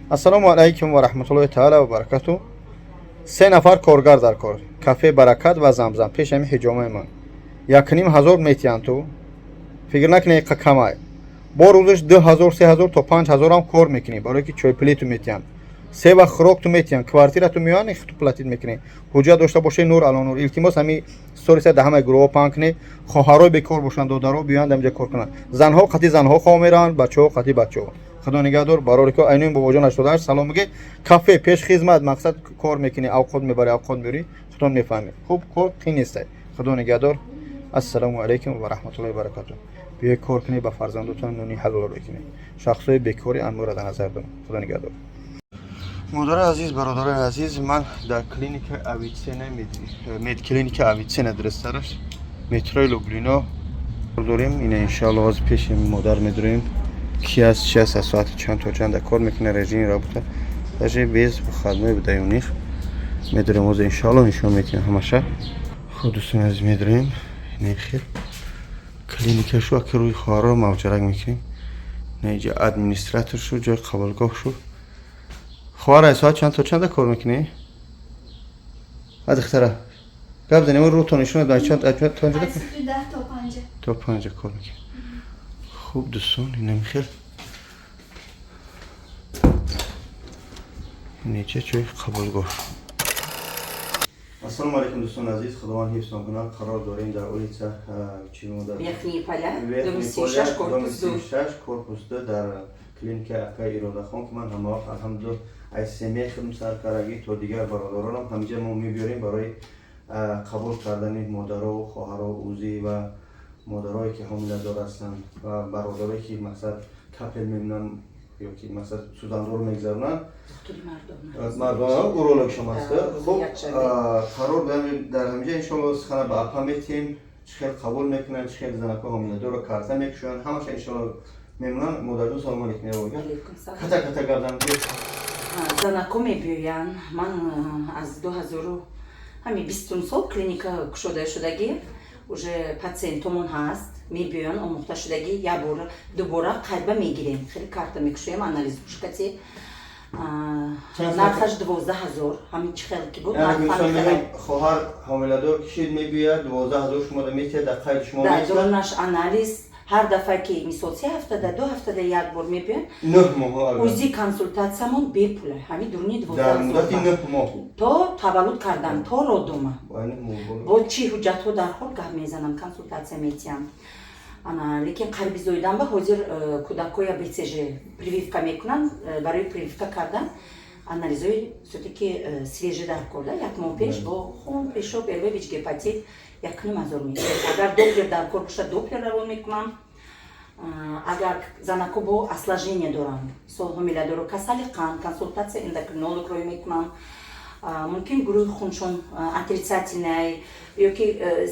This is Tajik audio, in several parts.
Ассалому алайкум ва раҳматуллоҳи таала ва баракату. Се нафар коргар дар кор. Кафе «Баракат» ва «Замзам» пеш ҳами ҳиҷомаи ман. 1500 метиҳанд ту. Фикр накунӣ, қа камай. Бо рӯзаш 2000, 3000 то 5000 ҳам кор мекунӣ, барое ки чойпулӣ ту метиҳанд. Се вақт хӯрок ту метиҳанд, квартира ту меоянд, ту платить мекунӣ. Ҳуҷҷат дошта бошӣ, нур ало нур. Илтимос, ҳами сториса дар ҳамаи гурӯҳҳо паҳн кунӣ. Хоҳарои бекор бошанд, додаро биёянд, ҳаминҷа кор кунанд. Занҳо қати занҳо хоб мераванд, бачаҳо қати бачаҳо. Худо нигаҳдор, барори ко айнуи бобоҷон 88 салом бигед. Кафе пеш хизмат, мақсад кор мекунӣ, авқот мебарӣ, авқот меёрӣ, худон мефаҳмӣ. Хуб, кор қин нестай. Худо нигаҳдор. Ассалому алайкум ва раҳматуллоҳи ва баракатуҳ. Биёй кор кунӣ, ба фарзандотон нони ҳалолро кунӣ. Шахсҳои бекори амора дар назар дорам. Худо нигаҳдор. Модари азиз, бародарои азиз, ман дар клиника Авицена, медклиника Авицена, дурусттараш, метрои Люблино дорем. Ина, иншоалло, ҳозир пеши модар медурем. Ки аст, чи аст, аз соати чанд то чанд кор мекунад, режими работа, даже без выходной буда у них. Медурем ҳозир, иншоалло, нишон метиҳем ҳамаша. Хуб, дӯстони азиз, медурем. Ина хел клиникашу, аки рӯи хоҳарро мавҷарак мекунем. Ина иҷа администраторшу, ҷои қабулгоҳшу. Хоҳар, аз соат чанд то чанда кор мекунӣ? А, духтара, гап занем, рӯто нишон дар чанд то чанда? Аз 10 то 5. То 5 кор мекунӣ. Хуб, дӯстон, инам хел инеҷа ҷои қабулгоҳ. Ассалому алайкум, дӯстони азиз, Худованд ҳифзтон кунад. Қарор дорем дар улица чӣ модар? Верхние Поля, Верхние дом 36, Поля, дом корпус 2. 36, корпус 2, дар клиникаи акаи Иродахон, ки ман ҳамавақт, алҳамдулилло, аз семьяи худм сар карагӣ то дигар бародаронам ҳамиҷа мо мебиёрем барои қабул кардани модарову хоҳаро, УЗИ ва модарое ки ҳомиладор ҳастанд ва бародарое ки, мақсад, капель мемонанд ё ки, мақсад, сӯзандору мегзаронанд. Доктори мардона. Мардона, уролог шумо аст. Да, хуб. якшанбе. Қарор дар ҳамиҷа, иншоалло, сухана ба апа метиҳем, чӣ хел қабул мекунанд, чӣ хел занако ҳомиладорро карта мекушоянд, ҳамаша иншоалло мемонанд. Модарҷон, салому алейкум. Явога. Алейкум салом. Ката ката гап зан. Занако мебиёянд. Ман аз дуҳазору ҳами бистум сол клиника кушода шудагӣ, уже пациентомон ҳаст, мебиёянд, омӯхта шудагӣ, як бора, дубора қайдба мегирем, хеле карта мекушоем, анализ пушкати. Чанд? Нархаш 12 000, ҳамин чӣ хел ки буд, яъне нарх мисол ҳамин хел. Мегӯям, хоҳар ҳомиладор кишид, мебиёяд, 12 000 шумо да метиҳад, дар қайди шумо Да. меистад. Дурунаш анализ, ҳар дафъа ки, мисол, 3 ҳафтада, 2 ҳафтада як бор мебиёянд. 9 моҳ агар. УЗИ, консултатсиямон бепула, ҳамин дуруни дар 12 муддати ҳазор 9 моҳ. То таваллуд кардан, то роддома. Бо 9 моҳ боло. Бо чӣ ҳуҷҷатҳо дар хор гап мезанам, консултатсия метиҳам. Ана, лекин қариби зоидан ба ҳозир кӯдакоя БЦЖ прививка мекунанд. Барои прививка кардан анализҳои всё-таки свежий дар кор да, як моҳ пеш, бо хун, пешоб, РВ, ВИЧ, гепатит 1500 мешавад. Агар доплер дар кор бошад, доплер равон мекунам. Агар занако бо осложнение доранд, мисол, ҳомиладоро касали қанд, консултатсия эндокринолог рӯй мекунам. Мумкин гурӯҳи хуншон отрицательный ё ки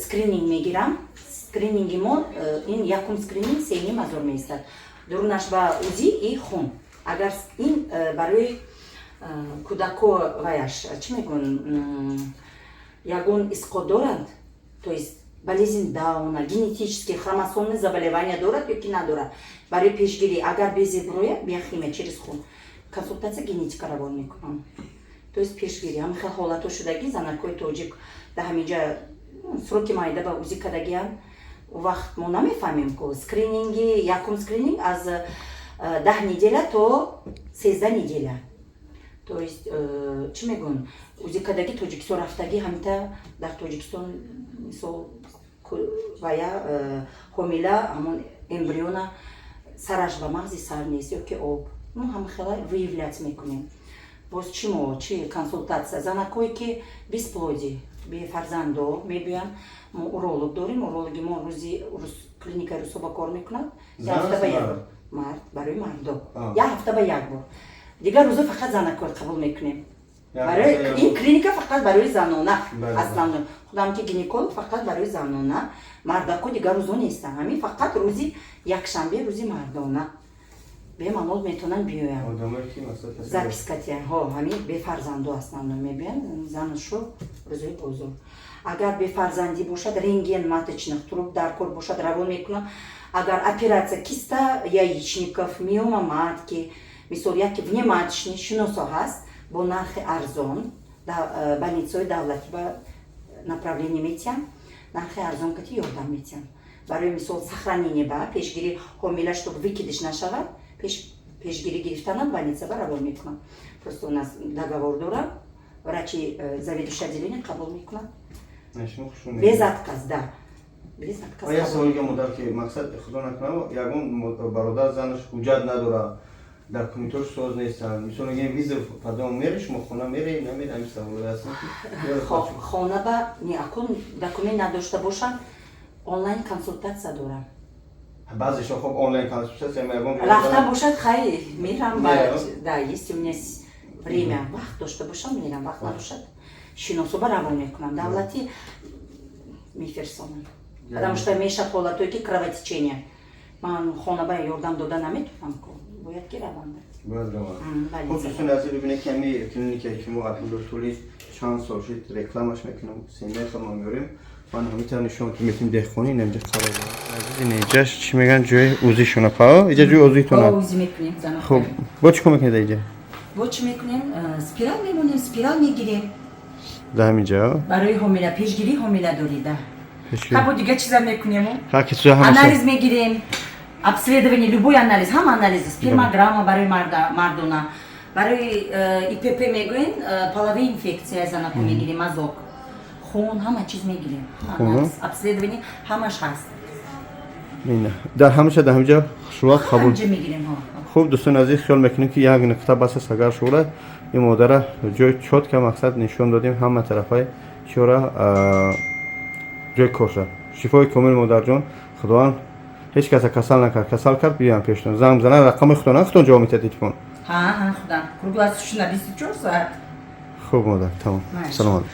скрининг мегирам. Скрининги мо ин якум скрининг 3500 меистад, дурунаш ба УЗИ и хун. Агар ин барои кӯдако ваяш, чӣ мегӯн, ягон исқот доранд, то есть болезнь Дауна, генетические хромосомные заболевания дорад ё ки надорад, барои пешгирӣ, агар безе бирояд, биохимия через хун, консултатсия генетика равон мекунам, то есть пешгирӣ. Ҳамин хел ҳолатҳо шудагӣ, занакҳои тоҷик дар ҳаминҷа сроки майда ба УЗИ кардагианд. У вақт мо намефаҳмем ку скрининги, якум скрининг аз 10 неделя то 13 неделя, то есть чӣ мегӯн, УЗИ кардагӣ, Тоҷикистон рафтагӣ, ҳамита дар Тоҷикистон, мисол, вая ҳомила, ҳамон эмбриона сараш ба мағзи сар нест ё ки об, мо ҳама хела выявлять мекунем. Боз чӣ, мо чӣ, консултатсия занакое ки бесплодие, бефарзандо мебиёянд. Мо уролог дорем, урологи мо рӯзи клиникаи русоба кор мекунад, як ҳафта ба як бор. Мард, барои мардо як ҳафта ба як бор, дигар рӯзо фақат занакор қабул мекунем. Барои ин клиника фақат барои занона аслан, худам ки гинеколог, фақат барои занона, мардако дигар рӯзо нестанд, ҳамин фақат рӯзи якшанбе, рӯзи мардона бемалол метавонанд биёянд. Запись катия ҳо, ҳамин бефарзандо аслан мебиёянд, зану-шу рӯзои бозор. Агар бефарзандӣ бошад, рентген маточных труб дар кор бошад, равон мекунам. Агар оператсия киста яичников, миома матки. Мисол, яке внематочный шиносо ҳаст, бо нархи арзон больницаҳои давлатӣ ба направление метиҳам, нархи арзон кати ёрдам метиҳам. Барои мисол, сохранение ба пешгирӣ ҳомила, чтоб выкидыш нашавад, пешгирӣ гирифтанам больница ба равон мекунам. Просто у нас договор дорам, врачи, заведующий отделение қабул мекунад без отказ, да, без отказ. Як саволига, модар, ки мақсад, худо накунад, ягон бародар занаш ҳуҷҷат надорад, дар комитош соз нестанд, мисол мегӯем, вызов по дому мере, шумо хона мере, намере? Ҳамин саволе ҳастанд. Хона ба не, акун документ надошта бошам, онлайн консултатсия дорам. Баъзешо хоб онлайн консултатсия ягон Рафта бошад, хай, мерам. Да, есть у меня время, вақт дошта бошам, мерам, вақт набошад, шинособа равон мекунам, давлатӣ мефирсонам, потому что мешад ҳолатое, ки кровотечение, ман хона ба ёрдам дода наметавонам ку, бояд ки равам. Бояд равам. Хуб, дӯстони азиз, бибинед, ки ҳами клиникае, ки мо, алҳамдулилла, тӯли чанд сол шуд рекламаш мекунам, семьяи худмон меорем. Ман ҳамитар нишон метим. Деҳқонӣ инамҷа қарор азиз, инҷаш чӣ мегӯянд, ҷои узишона па, иҷа ҷои узитона. Узи мекунем. Хуб, бо чӣ кор мекунед иҷа? Бо чӣ мекунем? Спирал мемонем, спирал мегирем. Да, ҳаминҷа? Барои ҳомила, пешгирии ҳомиладорӣ, да. Ҳабо дига чиза мекунему? Анализ мегирем, обследование, любой анализ, ҳама анализ, спермограмма барои мардона, барои ИПП мегӯен, половые инфекция занако мегирем, мазок, хун, ҳама чиз мегирем, обследование ҳамаш ҳаст. Дар ҳамаша дар ҳаминҷа хушрӯат қабул мегирем. Хуб, дӯстони азиз, хиёл мекунем, ки як нуқта бас аст. Агар шура ин модара ҷои чётко мақсад нишон додем, ҳама тарафаи чора ҷои корша. Шифои комил, модарҷон. Худованд ҳеҷ каса касал накард, касал кард, биёям пештон, занг бизанад, рақами худтон, худтон ҷавоб метиҳад телефон? Ҳа, худам, круглосуточно, 24 соат. Хуб, модар, тамом, салом алейкум.